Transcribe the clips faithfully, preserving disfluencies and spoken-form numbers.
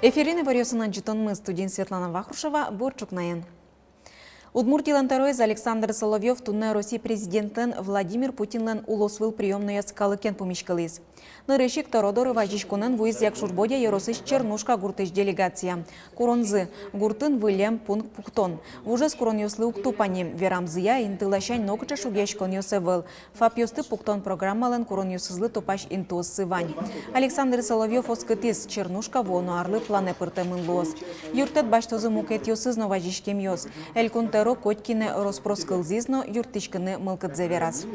Эфирын иворъёсын адӟытонмы, студиын Светлана Вахрушева. Бур ӵукнаен. Удмуртилэн тӧроез Александр Соловьёв туннэ Россия президентлэн Владимир Путинлэн улосвыл приёмнояз калыкен пумиськылӥз. Нырысь ик тӧро доры вазиськонэн вуиз Якшур-Бӧдья ёросысь Чернушка гуртысь делегация. Куронзы: гуртын выллем пункт пуктон. Вужез куронъёслы уг тупа ни, верамзыя, инты ласянь нокыӵе шугъяськонъёс ӧвӧл. ФАПъёсты пуктон программалэн куронъёсызлы тупась интыоссы вань. Александр Соловьёв оскытӥз: Чернушка вуоно арлы планэ пыртэмын луоз. Юрттэт басьтозы мукетъёсыз но вазиськемъёс. Элькун тӧро котькинэ рос-прос кылзӥз но юрттӥськыны мылкыдзэ вераз.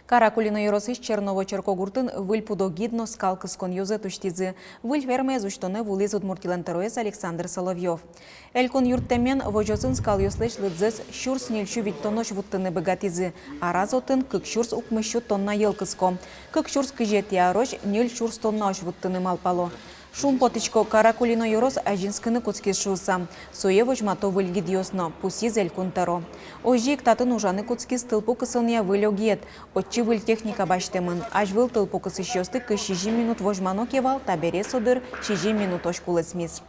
Каракулино ёросысь Черново черкогуртын выль пудо гид но скал кыскон ёзэт усьтӥзы. Выль фермаез усьтонэ вуылӥз Удмуртилэн тӧроез Александр Соловьёв. Элькун юрттэмен возёсын скалъёслэсь лыдзэс сюрс ньыльсю витьтонозь вуттыны быгатӥзы. Араз отын кык сюрс укмыссю тонна йӧл кыско. Кык сюрс кызетӥ арозь ньыль сюрс тоннаозь вуттыны малпало. Шумпотӥсько, Каракулино ёрос азинскыны кутскиз шуыса. Сое возьмато выль гидъёс но, пусйиз Элькун тӧро. Озьы ик татын ужаны кутскиз тылпу кысонъя выль огъет. Отчы выль техника басьтэмын. Азьвыл тылпу кысӥсьёсты кызь сизьым минут возьмано ке вал, табере со дыр сизьым минутозь кулэсмиз.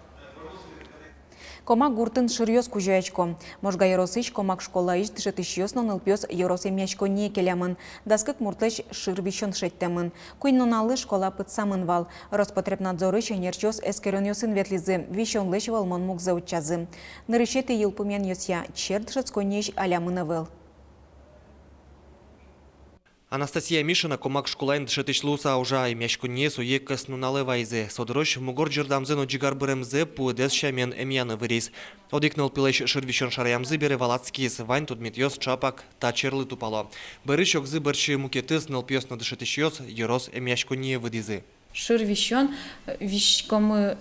Комак гуртын шыръёс кузёясько. Можга ёросысь Комак школаысь дышетӥсьёс но нылпиос ёрос эмъяськонние келямын. Дас кык муртлэсь шыр висён шедьтэмын. Куинь нуналлы школа пытсамын вал. Роспотребнадзорысь ӧнерчиос эскеронъёсын ветлӥзы, висёнлэсь вӧлмон мугзэ утчазы. Нырысетӥ йылпумъянъёсъя, черк дышетсконниысь алямын ӧвӧл. Анастасия Мишина Комак школаын дышетӥсь луыса ужа. Эмъяськонние сое кӧснуналэ вайизы. Со дырозь мугор ӟырдамзэ но ӟигар быремзэ пуэдэз сямен эмъяны выриз. Одӥг нылпилэсь шыр висён шараямзы бере валатскиз: вань тодметъёс ӵапак та черлы тупало. Бӧрысь огзы бӧрсьы мукетыз нылпиос но дышетӥсьёс ёрос эмъяськонние выдӥзы. Шыр висён, э, виськомы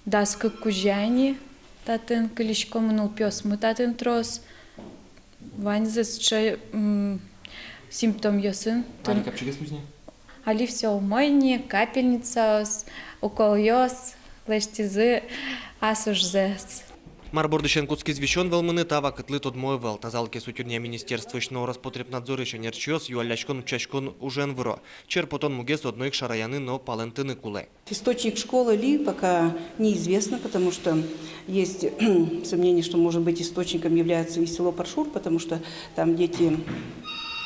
дас кык кузя ини, татын кылиськомы, нылпиосмы татын трос. Ваньзы сыӵе, м, симптомъёсын. Али капчигес луиз ни? Али всё умой ни, капельницаос, уколъёс лэсьтӥзы, ас ужзэс. Мар бордысен кутскиз висён вӧлмыны, та вакытлы тодмо ӧвӧл. Тазалыкез утёнъя министерствоысь но Роспотребнадзорысь ӧнерчиос юалляськон-утчаськон ужен выро. Чер потон мугез одно ик шараяны но палэнтыны кулэ. Источник школы ли пока неизвестно, потому что есть сомнение, что, может быть, источником является и село Паршур, потому что там дети,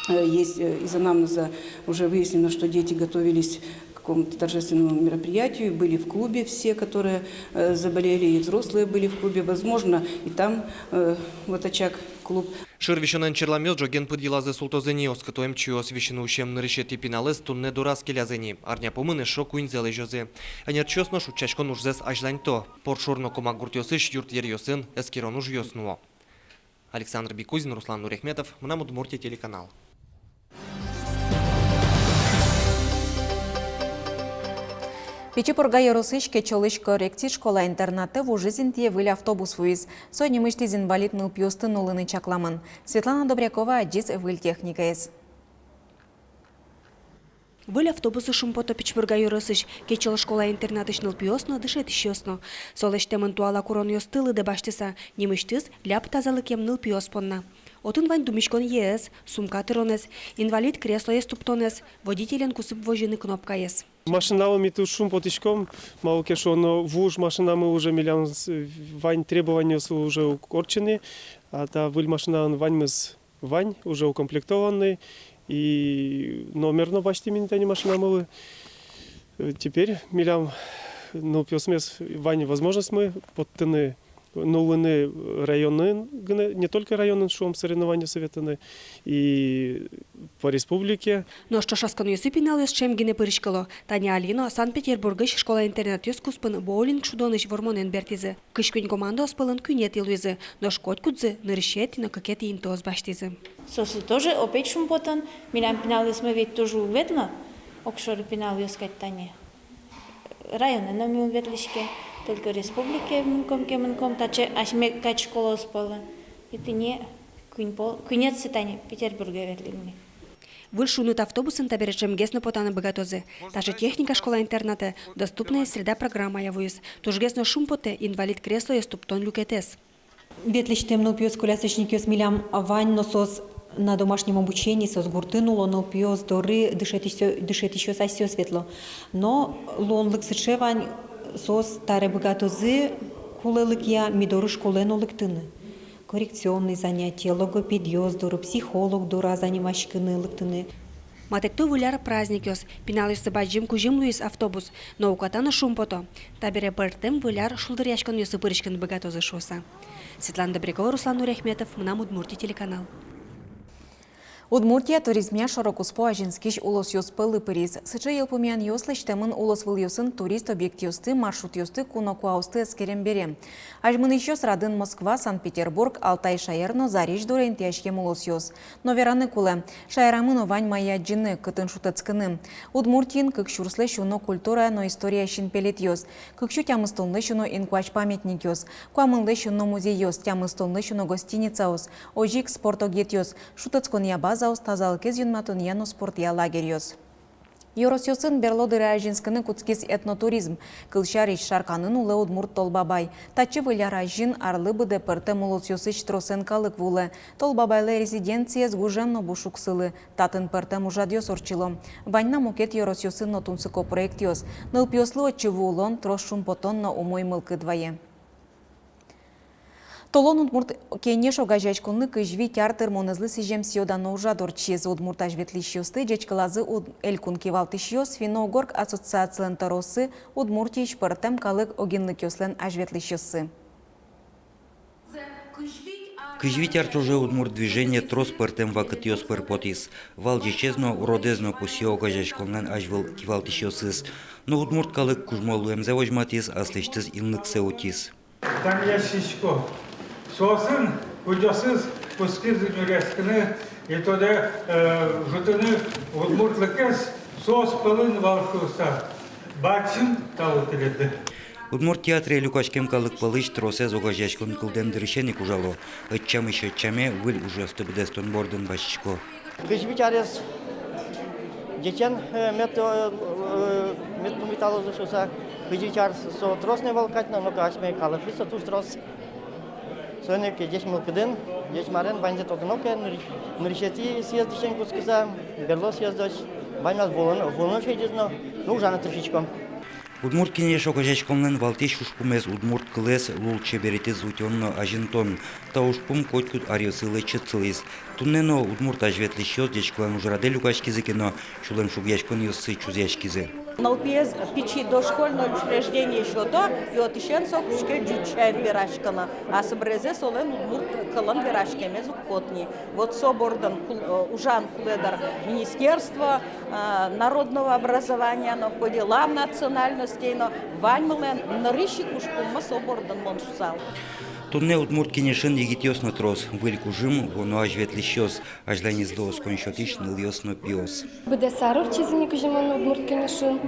э, есть, э, из анамнеза уже выяснено, что дети готовились к какому-то торжественному мероприятию, были в клубе все, которые, э, заболели, и взрослые были в клубе. Возможно, и там, э, вот очаг клуб. Шыр висёнэн черламъёс ӝоген пыд йылазы султозы ни, оскыто эмчиос. Висьыны усем нырысетӥ пиналэз туннэ дораз келязы ни. Арня пумын эшшо куиньзэ лэзёзы. Ӧнерчиос нош утчаськон ужзэс азьланьто. Паршур но Комак гуртъёсысь юртъеръёсын эскерон ужъёс нуо. Александр Бекузин, Руслан Нурехметов, «Мынам Удмуртие» телеканал. Пичи Пурга ёросысь Кечолысь коррекци школа-интернатэ вужез интые выль автобус вуиз. Со нимысьтыз инвалид нылпиосты нуллыны чакламын. Светлана Добрякова адӟиз выль техникаез. Выль автобусы шумпото Пичи Пурга ёросысь Кечол школа-интернатысь нылпиос но, дышетӥсьёс но. Со лэсьтэмын туала куронъёсты лыдэ басьтыса, нимысьтыз ляб тазалыкем нылпиос понна. Отын вань думиськонъёс, сумка тыронэз, инвалид креслоез туптонэз, водителен кусып возьыны кнопкаез. Машиналы ми туж шумпотӥськом, малы ке шуоно вуж машинамы уже милям с-, вань требованиослы уже уг ортчы ни, а та выль машинаын ваньмыз вань, уже укомплектованный, и номер но басьтӥм ини тани машинамылы. Э, теперь милям нылпиосмес вань возможностьмы поттыны, нуллыны районын гинэ, не только районын, шуом, соревнованиосы ветлыны, и по республике. Нош ӵошатсконъёсы пиналъёс ӵем гинэ пыриськыло. Тани али но Санкт-Петербургысь школа-интернатъёс куспын боулинг шудонысь вормонэн бертӥзы. Кызь куинь командаос пӧлын куинетӥ луизы, нош котькудзы нырысетӥ но кыкетӥ интыос басьтӥзы. Соос тоже опять шумпотон, милям пиналъёсмы ведь туж уг ветло, огшоры пиналъёс кадь тани. Районын но ми ум ветлӥське, только республикае мынком ке, мынком, таӵе асьме кадь школаос пӧлын. И тӥни куинь пол-, куинетӥзэ тани Петербурге ветлӥм ми. Выль шуныт автобусын табере ӵемгес но потаны быгатозы. Таӵе техника школа-интернатэ «Доступная среда» программая вуиз. Тужгес но шумпотэ инвалид креслоез туптон люкетэз. Ветлӥсьтэм нылпиос-колясочникъёс милям вань, но соос на домашнем обучении, соос гуртын уло, нылпиос доры дышетӥсьё-, дышетӥсьёс асьсэос ветло. Но луонлык сыӵе вань, Соос таре быгатозы кулэлыкъя ми доры школае но лыктыны. Коррекционный занятие, логопедъёс доры, психолог доры азьланяськыны лыктыны. Матэкто Выль ар праздникъёс. Пиналъёслы бадӟым кузьым луиз автобус, но уката но шумпото. Табере пӧртэм Выль ар шулдыръяськонъёсы пыриськыны быгатозы шуыса. Светлана Добрякова, Руслан Нуряхметов, «Мынам Удмуртие» телеканал. Удмуртия туризмъя шоро-куспо азинскись улосъёс пӧлы пыриз. Сыӵе йылпумъянъёс лэсьтэмын улосвылъёсын турист объектъёсты, маршрутъёсты, куно-куаосты эскерем бере. Азьмынӥсьёс радын Москва, Санкт-Петербург, Алтай шаер но зарезь дуре интыяськем улосъёс. Но вераны кулэ, шаерамы но вань мае адӟыны, кытын шутэтскыны. Удмуртиын кык сюрслэсь уно культура но история синпелетъёс, кык сю тямыстонлэсь уно инкуазь памятникъёс, куамынлэсь уно музейёс, тямыстонлэсь уно гостиницаос, озьы ик спорт огъетъёс, шутэтсконъя базаос, тазалыкез юнматонъя но спортъя лагерьёс. Ёросъёсын берло дыре азинскыны кутскиз этнотуризм. Кылсярысь, Шарканын улэ удмурт Тол Бабай. Татчы Выль ар азьын арлы быдэ пӧртэм улосъёсысь тросэн калык вуылэ. Тол Бабайлы резиденциез гужем но буш уг сылы. Татын пӧртэм ужрадъёс ортчыло. Вань на мукет ёросъёсын но тунсыко проектъёс. Нылпиослы отчы вуылон, трос шумпотон но умой мылкыд вае. Толон Удмурт Кенеш огазеяськонлы кызь вить ар тырмонэзлы сӥзем сӥё-дано ужрад ортчиз. Удмурт азьветлӥсьёсты ӟечкылазы уд-, элькун кивалтӥсьёс, финно-угор ассоциацилэн тӧрооссы, Удмуртиысь пӧртэм калык огинлыкъёслэн азьветлӥсьёссы. Кызь вить ар ӵоже удмурт движение трос пӧртэм вакытъёс пыр потӥз. Вал ӟечез но, уродэз но пусъё огазеяськонлэн азьвыл кивалтӥсьёсыз. Но удмурт калык кужмо луэмзэ возьматӥз, аслэсьтыз инлыксэ утиз. Данъясьско. Соосын кудъёсыз кутскизы нюръяськыны и тодэ, э, ӝутыны удмуртлыкез, соос пӧлын вал шуыса. Бадӟым тау тӥледлы. Удмурт театре люкаськем калык пӧлысь тросэз огазеяськон кылдэм дырысен ик ужало. Ӧтчамысь ӧтчаме выль ужъёсты быдэстон бордын басьтӥсько. Кызь вить арес ӟечен, э, мед, э, э, мед пумиталозы шуыса, кызь вить ар со трос но ӧй вал кадь но, но асьме калыкысь со туж трос. Соин ик ӟеч мылкыдын, ӟеч марен, ваньзэ тодыны ке, ныр-, нырысетӥ съездысен кутскыса, берло съездозь, ваньмаз вуылыны, вуылыны шедиз но, ну, ужаны тыршиськом. Удмурт Кенеш огазеяськонлэн валтӥсь ужпумез удмурт кылэз, лулчеберетэз утён но азинтон. Та ужпум котькуд аръёсы лэчыт сылӥз. Туннэ но удмурт азьветлӥсьёс ӟечкылан ужрадэ люкаськизы ке но, сюлэмшугъяськонъёссы чузъяськизы. Нылпиез пичи дошкольной учреждение сёто, и отысен со кутске ӟуч сямен вераськыны. А собере солэн удмурт кылын вераськемез уг поты ни. Вот со бордын кул-, э, ужан кулэ, дыр, министерство, э, народного образования но, по делам национальностей но, ваньмылэн нырысь ик ужпуммы со бордын, мон шуысал. Туннэ Удмурт Кенешын егитъёс но трос, выль кужым вуоно азьветлӥсьёс, азьланезлы оскон сётӥсь нылъёс но пиос. Быдэс ар ортчиз ини кызьы мон Удмурт Кенешын.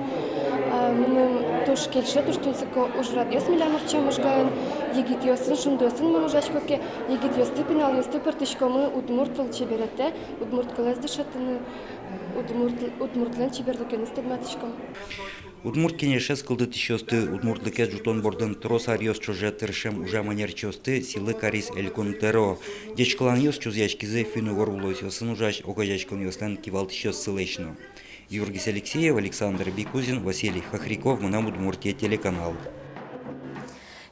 А, мыным туж кельше, туж тунсыко ужрадъёс милям ортчем Можгаын. Егитъёсын, Шундыосын мон ужасько ке, егитъёсты, пиналъёсты пыртӥськомы удмурт лулчеберетэ, удмурт кылэз дышетыны, удмурт, удмуртлэн чеберлыкеныз тодматӥськом. Удмурт Кенешез кылдытӥсьёсты, удмуртлыкез ӝутон бордын трос аръёс ӵоже тыршем ужам ӧнерчиосты сӥлы кариз элькун тӧро. Ӟечкыланъёс чузъяськизы финн-угор улосъёсын ужась огазеяськонъёслэн кивалтӥсьёссылэсь но. Юргис Алексеев, Александр Бикузин, Василий Хохряков, «Мынам Удмуртие» телеканал.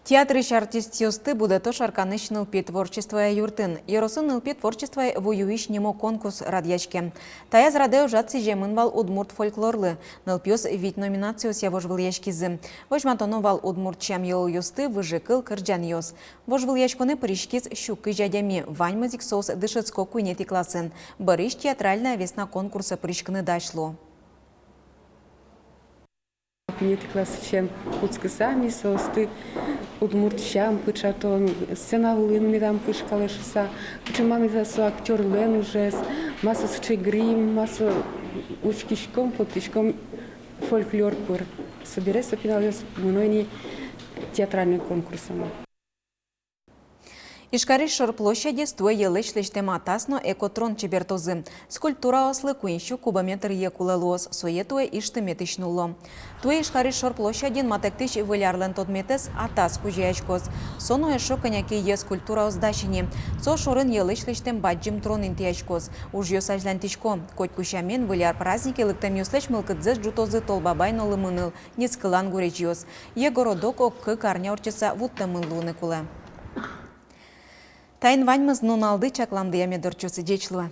Театрысь артистъёсты будэто Шарканысь нылпи творчествоя юртын. Ёросын нылпи творчествоя «Вуюись» нимо конкурс радъяське. Таяз радэ ужрад сӥземын вал удмурт фольклорлы. Нылпиос вить номинациосъя вожвылъяськизы. Возьматоно вал удмурт сям-йылолъёсты, выжыкыл, кырӟанъёс. Вожвылъяськонэ пыриськиз сю кызь адями, ваньмыз ик соос дышетско куинетӥ классын. Бӧрысь «Театральная весна» конкурсэ пыриськыны дась луо. Куинетӥ классысен кутскыса ми соосты удмурт сям пыӵатон, сцена вылын медам пыӵкалэ шуыса, кыӵе мар меда со актёрлэн ужез, ма со сыӵе грим, ма со, учкиськом, поттӥськом фольклор пыр. Собере со пиналъёс мыно ини театральный конкурсамы. Ижкарысь шор площадез туэ йӧлысь лэсьтэм атас но экотрон чебертозы. Скульптураослы куинь сю кубометр йӧ кулэ луоз, сое туэ Ижтыметысь нулло. Туэ Ижкарысь шор площадьын матэктӥсь Выль арлэн тодметэз — атас — кузёяськоз. Со но эшшо кӧня ке йӧ скульптураос дась ини. Со шорын йӧлысь лэсьтэм бадӟым трон интыяськоз. Ужъёс азьланьтӥсько. Котьку сямен, Выль ар празднике лыктэмъёслэсь мылкыдзэс ӝутозы Тол Бабай но Лымыныл нискылан гурезьёс. Йӧ городок ог кык арня ортчыса вуттэмын луыны кулэ. Таин ваньмыз. Нуналды чакламдыя мед ортчоз. Ӟеч луэ.